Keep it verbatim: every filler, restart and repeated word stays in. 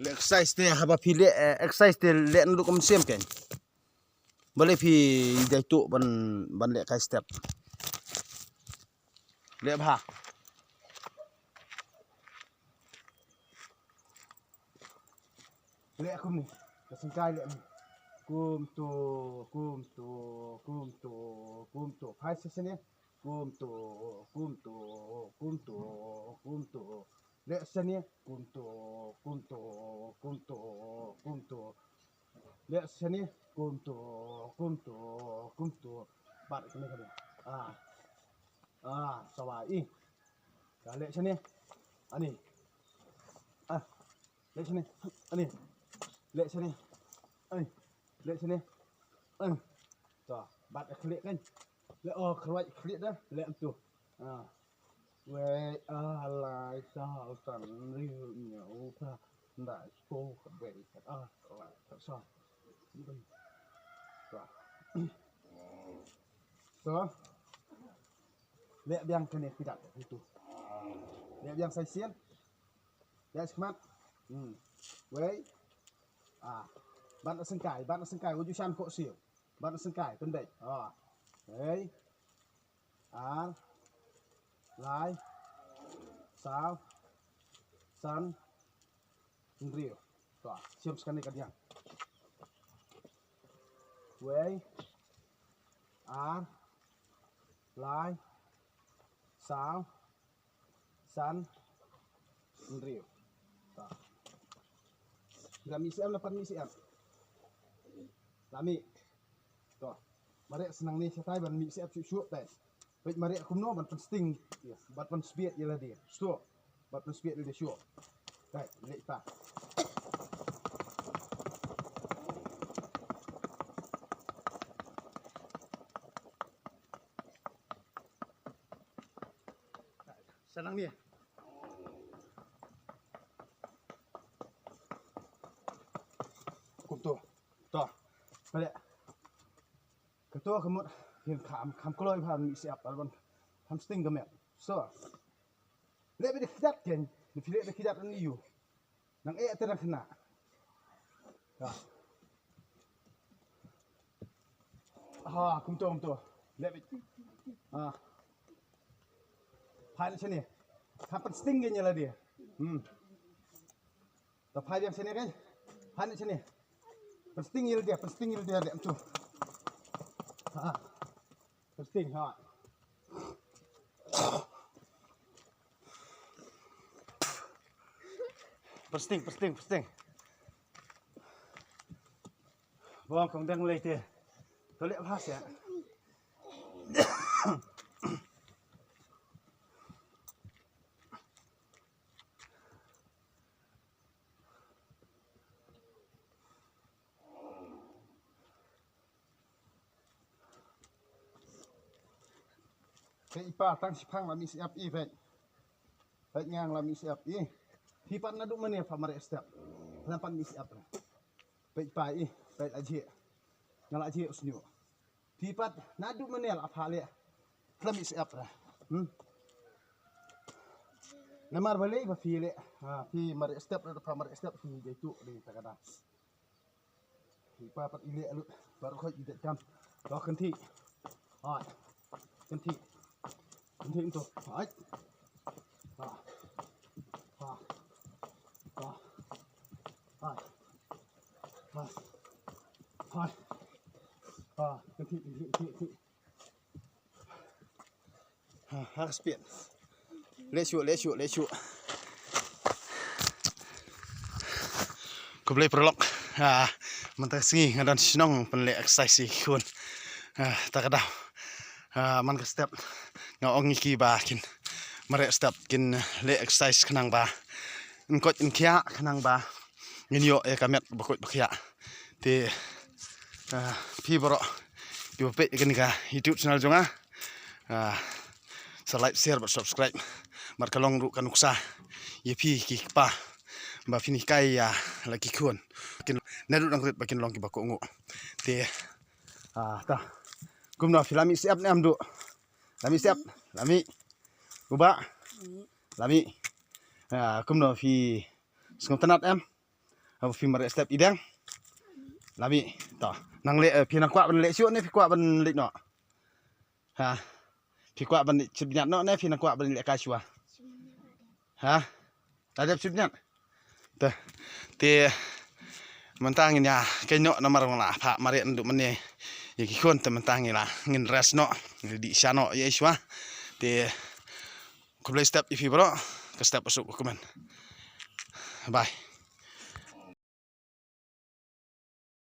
Leh exercise te haba phi leh, eh, exercise te leh naduh kum sien kein. Balei phi ïai tuh ban, ban leh kai step. Leh bha. Leh kumne. Ka sngewkai leh kumne. Kumto, kumto, kumto, kumto. Phai sha shane. Kumto, kumto, kumto, kumto. Leh shane. Kumto, kumto, kumto, kumto. Leh shane. Kumto, kumto, kumto. Bat kane kane. Ah. Ah, sawa i. Ka leh shane. Ani. Ah. Leh shane. Ani. Leh shane. Ani. Leh shane. Ani. To, bat ka leh kan. Leh, oh, khlwai khleh da. Leh tu. Ah. Wei, ah, lai, saw, san, hynriew, hynñiew, phra, khyndai, shiphew, khatwei, khatar, khatlai, khatsaw. To. To. Leh biang kane phi dat tu. Leh biang sa shisien. Leh shakhmat. Hmm. Wei. Ah. Bat na sngewkai, bat na sngewkai, wat ju shan khohsiew. Bat na sngewkai, pyndait. Ah. Wei. Ar. Lai. Saw. San. Hynriew. To, shim sa kane ka diang. Wei. Ar. Lai. Saw. San. Hynriew. To. La mih siem, la pan mih siem. La mih. To. Mareh sa nangne shatai ban mih siem shuh shuh tai. Peit mareh kumno ban pynsting. Ïa, ban pynsbiet ïa lade. Shuh. Ban pynsbiet ïa lade shuh. Tai, leh pa. Sa nangne. Kumto. To. Mareh. Kato ka mut, kin kham, kham kloi pha mih siap, ban, ban sting ka met. So. Leh beit da kjat kein, da phi leh da kjat ani ïoh. Nang eh te nang khynnah. Ha. Ha, kumto, kumto. Leh beit. Ha. Phan shane. Kham pynsting kein ïa lade. Hmm. To phai biang shane kein. Phan shane. Pynsting ïa lade, pynsting ïa lade, leh kumto. Ha. Pynsting, ha. Pynsting, pynsting, pynsting. Bong kong dang lei te. To leh bha seh. Peit i pa tang shipang la mih siap i peit. Peit ngang la mih siap i. Phi pat naduh mane pha mareh step. Pha pat mih siap. Peit i pa i, peit la jhieh. Nga la jhieh u shñiuh. Phi pat naduh mane la pha leh. Pha mih siap ra. Hmm. Namar balei ba phi leh. Ha, phi mareh step ra pha mareh step phi jai tu dei ta ka da. Phi pa pat i leh lut, baroh khoit i dei kam. Ba kynthih. Hai. Kynthih. Kynthih to. Hai. Ha. Ha. Ha. Hai. Ha. Hai. Ha. Kynthih, kynthih, kynthih, kynthih. Ha, ha, ka spiet. Leh shuh, leh shuh, leh shuh. Khublei paralok. Ha, mynta ka sngi nga don shnong pynleh exercise ïa ki khun. Ha, ta ka daw. Ha, man ka step. Nga ong ïa ki ba kin mareh step kin leh exercise khnang ba. Yn koit yn khiah khnang ba. Ngin ïoh ïa ka met ba koit ba khiah. Te, ah, phi baroh. Phi ba peit ïa kane ka YouTube channel jong nga. Ah, sa like, share bad subscribe. Bad ka long ruh ka nuksa ïa phi ki kpa ba phin hikai ïa la ki khun. Kin naduh dang rit ba kin long kiba kohnguh. Te, ah, ta. Kumno phi la mih siap ne em duh? La mih siap? La mih. U bah? La mih. Ah, kumno phi sngewtynnat em? Ba phi mareh step i dang. Lami. To. Nang leh, eh, phi nang kwah ban leh shuh ne phi kwah ban leit noh? Ha. Phi kwah ban leit shibniat noh ne phi nang kwah ban leit kai shuwa? Ha. La dep shibniat. Te. Te mynta ngin ïa kynnoh namar nga la phah mareh naduh mynne ïa ki khun, te mynta ngi la ngin rest noh, ngin dih sha noh ïa shuwa. Te khublei step ïa phi baroh. Ka step u suk u kmen. Bye.